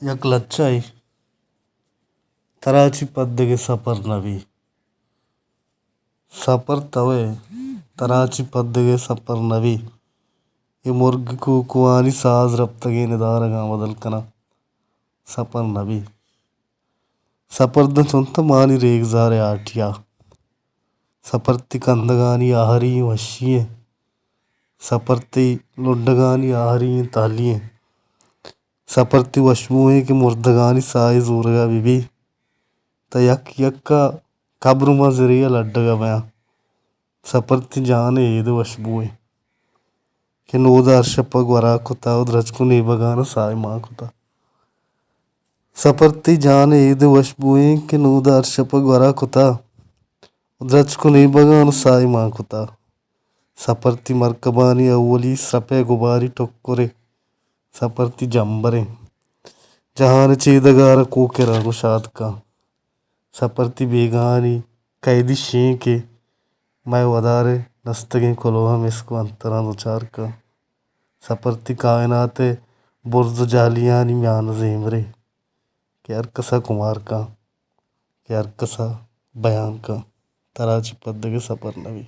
یک لچہ ءَ ترا چہ پدگہ سپر نہ بی۔ سپر تو ئے، ترا چہ پدگہ سپر نہ بی۔ اے مرگ کوکوانی ساز رپتگیں ندارگاں بدل کناں، سپر نہ بی۔ سپر داں چنت مانی ریگزار ءِ ہاٹیا۔ سپر تئی کندگانی آہری وشی ایں۔ سپر تئی لڈگانی آہری تہلی ایں۔ سپر تئی وشبو ایں کہ مردگانی ساہ ءِ زورگ ءَ بہ بی۔ تاں یک یک ءَ قبر ماں زری ءَ لڈگ ءَ بیاں۔ سپر تئی جان ءِ اید وشبو ایں کہ نود ءَ ہر شپ ءَ گورا کتا ءُ درچک ءُ نیبگاں ساہ مان کتا۔ سپر تئی جان ءِ اید وشبو ایں کہ نود ءَ ہر شپ ءَ گورا کتا ءُ درچک ءُ نیبگاں ساہ مان کتا۔ سپر تئی مرکبانی اولی سرپ ءِ گباری ٹکرے۔ سپر تئی جمبریں جہان ءِ چیدگار ءَ کوکراں گشادکاں۔ سپر تئی بیگہانی قیدی شینکے مئے ودار ءِ نستگیں کلوہ ءَ مسک ءُ انتراں دچار کاں۔ سپر تئی کائنات ءِ برز ءُ جہلیانی میان ءَ زیمرے کہ ہر کس ءَ کمار کاں، کہ ہر کس ءَ بیان کاں۔ ترا چہ پدگہ سپر نہ بی۔